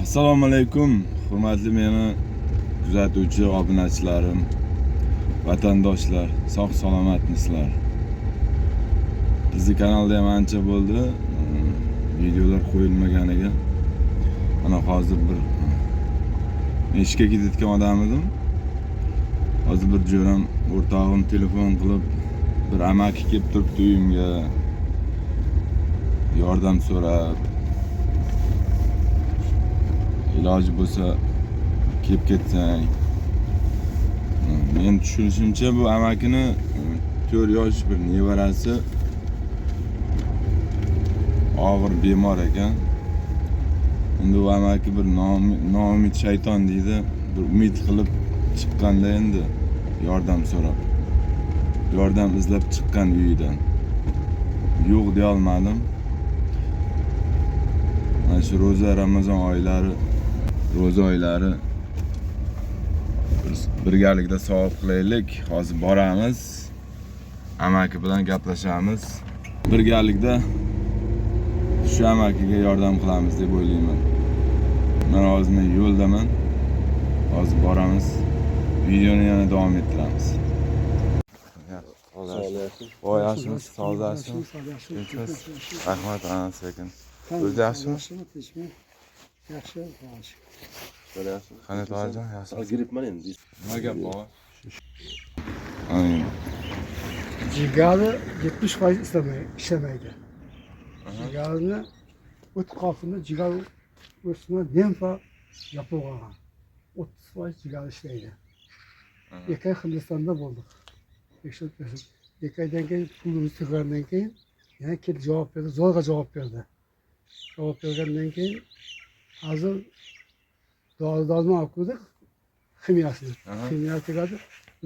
Assalomu alaykum, hurmatli meni kuzatuvchi obunachilarim, vatandoshlar, sog' salomatmisizlar? Bizni kanalda ham ancha bo'ldi, videolar qo'yilmaganiga. Mana hozir bir men ishga ketayotgan odam edim. Hozir bir jo'ram o'rtog'im telefon qilib, bir amaki kelib turibdi uyimga. Yordam so'rab, iloji bo'lsa kelib ketsang. Men tushunishimcha bu amakini 4 yosh bir nevarasi og'ir bemor ekan. Endi u amaki bir noumid shayton deydi, bir umid qilib chiqqanda endi yordam so'rab, yordam izlab chiqqan uyidan. Yo'q deya olmadim. Mana shu ro'za Ramazon oylari, ro'za oylari birgalikda savob qilaylik. Hozir boramiz. Amaki bilan gaplashamiz. Birgalikda shu amakiga yordam qilamiz deb o'ylayman. Men hozir men yo'ldaman. Hozir boramiz. Videoni yana davom ettiramiz. Voy, yaxshimisiz? Sog'liq yaxshimi? Tinchmisiz? Rahmat, ana sekin. O'zi yaxshimi? Yaxshimi, tinchmi? Yaxshi, Xudoga shukr. Qanday to'g'rijon, yaxshimi? Grippman endi. Nima gap bor? Aynen. Jigari 70% ishlamaydi. Jigarni o't qopini jigar o'sma limfa yopib olgan. 30% jigar ishlaydi. 2 oy Hindistonda bo'ldik. Tekshirib tekshirib. 2 oydan keyin pulimiz tugagandan keyin yana kelib javob berdi, zo'rg'a javob berdi. Javob bergandan keyin hozir dori darmon olib keldik ximiyasini. Ximiya tugadi.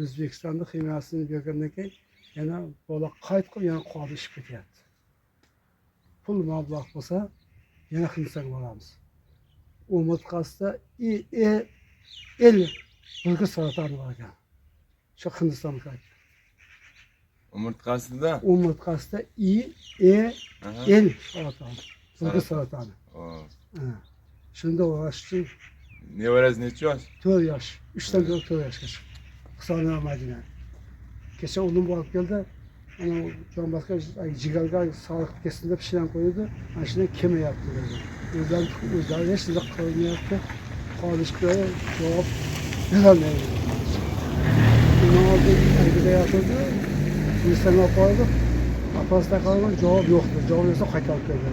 O'zbekistonda ximiyasini bergandan keyin yana bola qayt qilib yana qoni ishib ketyapti. Pul mablag' bo'lsa yana Hindistonga boramiz. Umurtqasida I E L belgi saratoni bor ekan. Shu Hindistonga aytdi. Umurtqasida? Umurtqasida I E L saratoni, belgi saratoni. Oo. Ha. Shunda o'rash uchun Nevarangiz necha yosh? 4 yosh, 3 dan 4 yoshga chiqdi. Hisoblanmaydi Madina. Kecha o'g'lim borib keldi. Ana jonbosga jigarga sog'liq ketsin deb shilan qo'ydi. Ana shundan kelmayapti dedi. O'zlari hech narsa qilmayapti. Qolishga javob berolmaydi. Undan oldin aygida yotibdi. Hindistonga olib bordik. Opasida qolgan javob yo'qdi. Javob yo'qsa qaytarib keldi.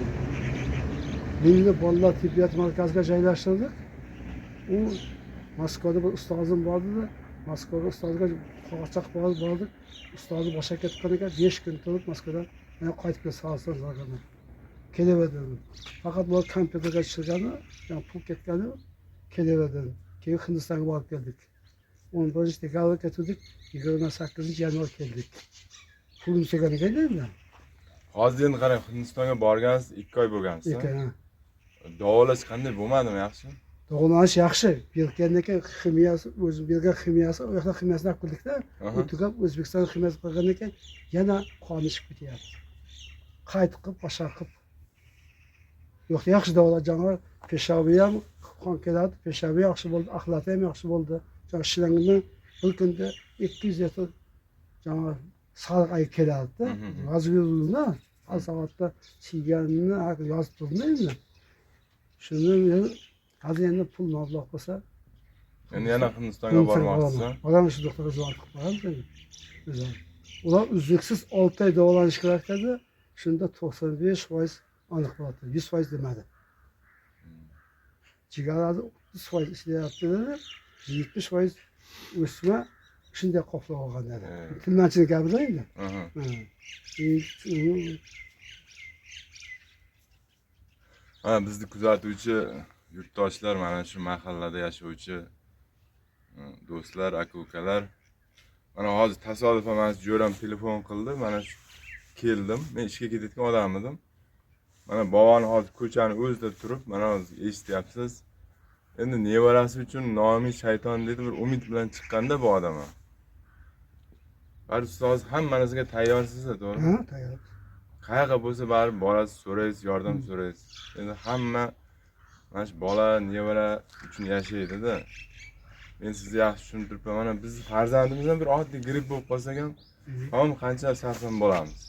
Milliy bolalar tibbiyot markaziga joylashtirdik. U Moskvada bir ustozim bor dedi. Moskvaga ustozga qo'g'irchoq borib bordik. Ustozi boshqa ketgan ekan, 5 kun turib Moskvadan yana qaytib keldi sog'san. Kelaver dedim. Faqat bu kompyuterga tushirgani, yani pul ketgani kelaver dedim. Keyin Hindistonga borib keldik. 11 dekabr ketdik, 28 yanvar keldik. Pulim tugagan ekan endi. Hozir endi qarang, Hindistonga borgansiz, 2 oy bo'lgansiz. Ikki, ha. Davolash qanday bo'lmadimi, yaxshi? Dog'lanish yaxshi. Bergandan keyin ximiyasi, o'zi bergan ximiyasi, u yoqda ximiyasini olib keldikda, u tugab O'zbekiston ximiyasi qilgandan keyin yana qoni ishib ketyapti. Qayt qilib, boshqa qilib. Yo'q, yaxshi davolat jonivor, peshobi ham qon keladi, peshobi yaxshi bo'ldi, axlati ham yaxshi bo'ldi. Shilangni bir kunda 200 litr jonivor sariq ay keladi-da. Yozib yurdim-da, har soatda siyganini yozib turdim endi. Shuni men hozir endi pul mablag' bo'lsa Endi yana Hindistonga bormoqchisiz? Boramiz, shu doktorga ziyorat qilib boramiz endi. O'zlari. Ular uzluksiz 6 oy davolanish kerak dedi. Shunda 95% aniq bo'ladi. 100% demadi. Jigarlar 30% ishlayapti dedi. 70% o'sma shunday qoplab olgan dedi. Tilmanchilik gapida endi. Ha, bizni kuzatuvchi yurtdoshlar, mana shu mahallada yashovchi do'stlar, aka-ukalar. Mana hozir tasodifan mana shu jo'ram telefon qildi. Mana shu keldim. Men ishga ketayotgan odam edim. Mana boboni hozir ko'chani o'zida turib, mana hozir eshityapsiz. Endi nevarasi uchun nomi shayton dedi, bir umid bilan chiqqanda bu odam. Baribir siz hozir hammanisiga tayyorsiz, to'g'rimi? Ha, tayyor. Qayerga bo'lsa baribir borasiz, so'raysiz, yordam so'raysiz. Endi hamma mana shu bola, nevara uchun yashaydi-da. Men sizni yaxshi tushunib turibman. Mana bizni farzandimiz ham bir oddiy gripp bo'lib qolsak ham, tamom qancha sarson bo'lamiz.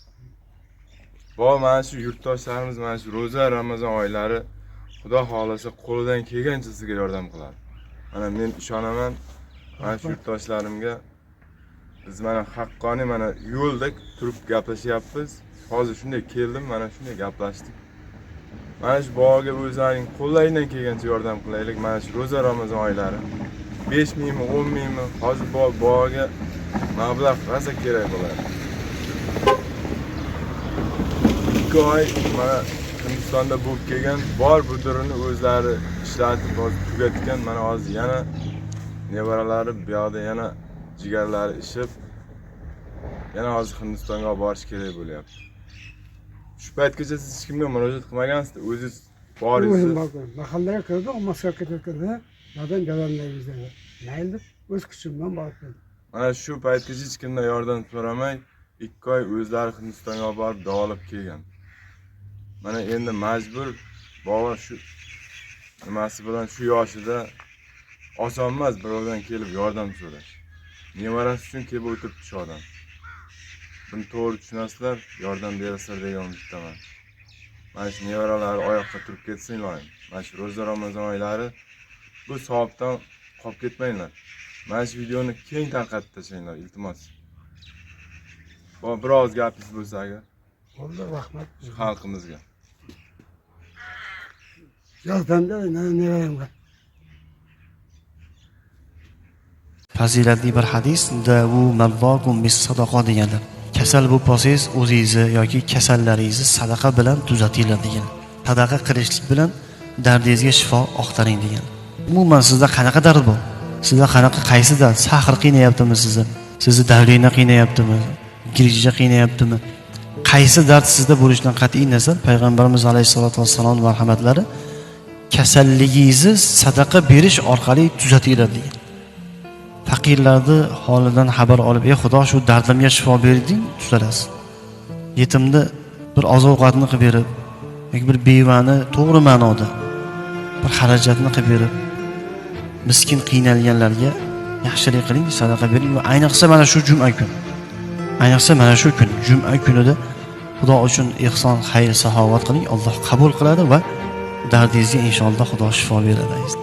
Bobom, mana shu yurtdoshlarimiz mana shu ro'za Ramazon oylari Xudo xohlasa qo'lidan kelgancha sizga yordam qiladi. Mana men ishonaman mana shu yurtdoshlarimga. Biz mana haqqoniy mana yo'lda turib gaplashyapmiz. Hozir shunday keldim, mana shunday gaplashdik. Mana shu boboga o'zlarining qo'llaridan kelgancha yordam qilaylik. Mana shu ro'za Ramazon oylari 5 mingmi, 10 mingmi, hozir boboga mablag' rosa kerak bo'ladi. 2 oy mana Hindistonda bo'lib kelgan, bor budurini o'zlari ishlatib hozir tugatgan. Mana hozir yana nevaralari bu yoqda yana jigarlari ishib, yana hozir Hindistonga olib borish kerak bo'lyapti. Shu paytgacha siz hech kimga murojaat qilmagansiz, o'zingiz boringiz. O'zim bordim. Mahallaga kirdim, Moskvaga ketayotganda yordam berolmaymiz dedi. Mayli deb o'z kuchim bilan borib keldim. Mana shu paytgacha hech kimdan yordam so'ramay 2 oy o'zlari Hindistonga olib borib davolab kelgan. Mana endi majbur bobo shu nimasi bilan shu yoshida oson emas birovdan kelib yordam so'rash. Nevarasi uchun kelib o'tiribdi shu odam. Buni to'g'ri tushunasizlar, yordam berasizlar degan umiddaman. Mana shu nevaralari oyoqqa turib ketsin iloyim. Mana shu ro'za Ramazon oylari bu savobdan qolib ketmanglar. Mana shu videoni keng tarqatib tashlanglar, iltimos. Bobom, biroz gapingiz bo'lsa agar Bo'ldi, rahmat. shu xalqimizga. Yordam bering nevaramga. Fazilatli bir hadis, davu marzokum bis sadaqa deganlar. Kasal bo'lib qolsangiz o'zingizni yoki kasallaringizni sadaqa bilan tuzatinglar degan. Sadaqa qilishlik bilan dardingizga shifo axtaring degan. Umuman sizda qanaqa dard bor? Sizda qanaqa, qaysi dard? Sahr qiynayaptimi sizni? Sizni davlina qiynayaptimi? Girija qiynayaptimi? Qaysi dard sizda bo'lishidan qat'iy nazar Payg'ambarimiz alayhisolatu vassalom marhamatlari kasalligingizni sadaqa berish orqali tuzatinglar degan. Faqirlarni holidan xabar olib, ey Xudo, shu dardimga shifo berding, tuzalasiz. Yetimni bir oziq-ovqatni qilib berib, yoki bir bevani to'g'ri ma'noda bir xarajatni qilib berib, miskin qiynalganlarga yaxshilik qiling, sadaqa bering. Va ayniqsa mana shu juma kun. Ayniqsa mana shu kun, juma kunida Xudo uchun ihson, xayr, saxovat qiling, Alloh qabul qiladi va dardingizga inshaalloh Xudo shifo beradi.